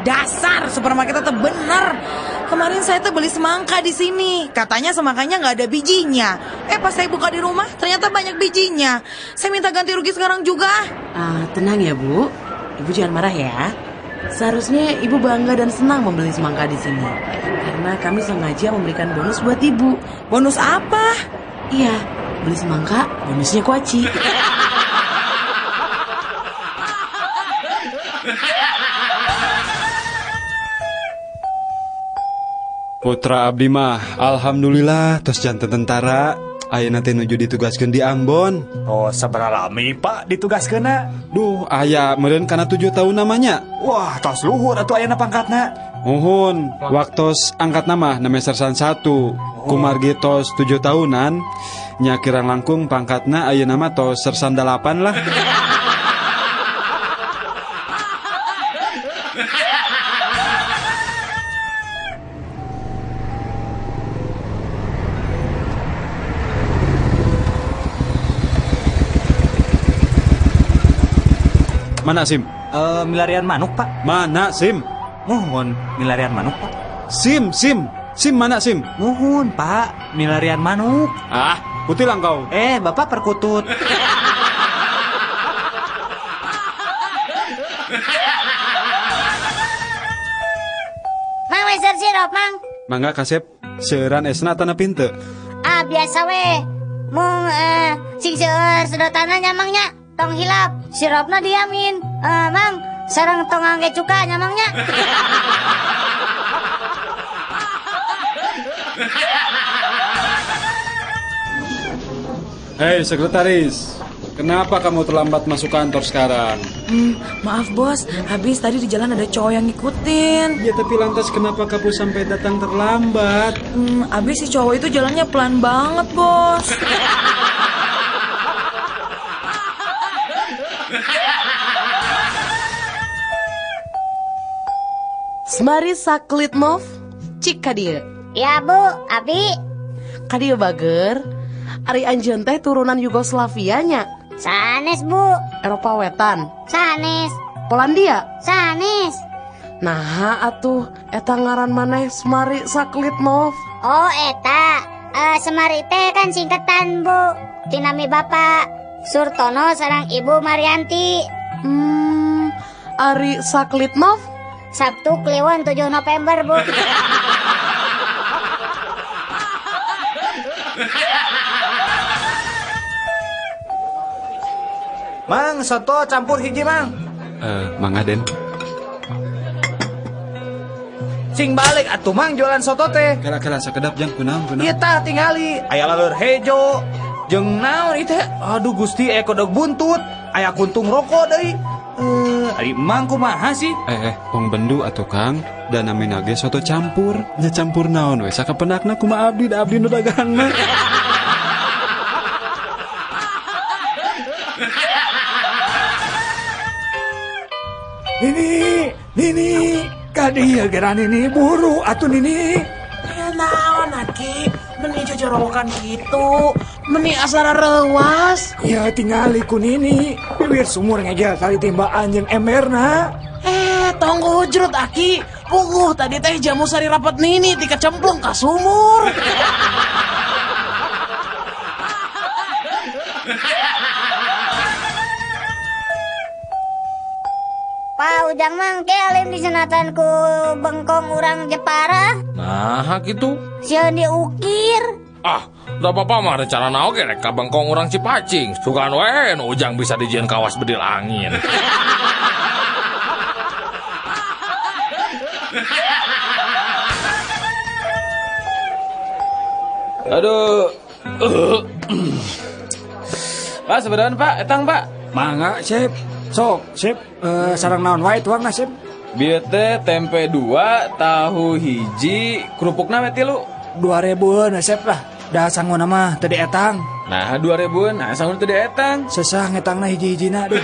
Dasar supermarket itu bener. Kemarin saya tuh beli semangka di sini. Katanya semangkanya nggak ada bijinya. Pas saya buka di rumah ternyata banyak bijinya. Saya minta ganti rugi sekarang juga. Tenang ya Bu. Ibu jangan marah ya. Seharusnya Ibu bangga dan senang membeli semangka di sini. Karena kami sengaja memberikan bonus buat Ibu. Bonus apa? Iya, beli semangka, bonusnya kuaci. Putra abdi mah alhamdulillah tos janten tentara. Ayeuna teh nuju ditugaskeun di Ambon. Oh, sabaraha lami Pak ditugaskeunna? Duh, aya meureun kana 7 tahun namanya. Wah, tos luhur atuh ayeuna pangkatna. Muhun, waktos angkat nama name sersan 1. Oh. Kumargi tos 7 tahunan, nya kirang langkung pangkatna ayeuna mah tos sersan 8 lah. Mana SIM? Milarian manuk, Pak. Mana SIM? Mohon, milarian manuk, Pak. SIM, SIM. SIM mana SIM? Mohon, Pak. Milarian manuk. Ah, putih kau. Bapak perkutut. Mang meser sirup, Mang. Mangga kasep, seueuran esna tanah pinte. Ah, biasa we. Mung sing seueur sedotanna nya Mang nya. Tong hilap, sirupna diamin. Mang, sareng tong angge cuka nya Mang nya. Hei sekretaris, kenapa kamu terlambat masuk kantor sekarang? Maaf bos, habis tadi di jalan ada cowok yang ngikutin. Ya tapi lantas kenapa kamu sampai datang terlambat? Habis si cowok itu jalannya pelan banget bos. Semari Saklitnov, cik kadieu. Ya Bu, abi. Kadieu bager. Ari anjeun teh turunan Yugoslavia nya. Sanes Bu. Eropa Wetan. Sanes. Polandia. Sanes. Nah atuh eta ngaran maneh Semari Saklitnov. Oh eta, Semari teh kan singkatan Bu. Tinami Bapak Surtono sareng Ibu Marianti. Ari Saklitnov Sabtu Kliwon 7 November, Bu. Mang, soto campur hiji, Mang. Mang Aden. Sing balik atuh Mang jualan soto teh. Kala-kala sakedap jang kunaon kunaon. Ieu tah tingali, aya laleur hejo. Jeung naon ieu teh? Aduh Gusti, aya kodok buntut, aya kuntung rokok deui. Ari Mang kumaha sih? Tong bendu atuh Kang, da namina ge soto campur. Nya campur naon we sakapenakna kumaha abdi da abdi nu dagang mah. Nini, Nini, kadieu geura Nini buru atuh Nini. Ya naon aki, meni jojorowokan kitu, meni asara reuas. Ya tingali ku Nini, bibir sumur ngegel tali timbaan jeung emberna. Tong hujrut aki, puguh tadi teh jamu sari rapat Nini tika cemplung ka sumur. Pak Ujang mang ke alim disunatan ku bengkong urang Jepara. Nah, gitu. Sieun diukir. Ah, da bapak mah rencana oge rek ka bengkong urang Cipacing. Sugan we nu Ujang bisa dijieun kawas bedil angin. Aduh. Pak, sebenarnya Pak, etang Pak. Mangga, Sip. Sok, Sip, sarang naon wae tuangna, Sip? Bieu teh tempe 2, tahu hiji, kerupukna we 3. 2000-eun Sip lah. Da sanguna mah teu dietang. Nah, 2000-eun, nah sanguna teu dietang. Sesah ngetangna hiji-hijina duh.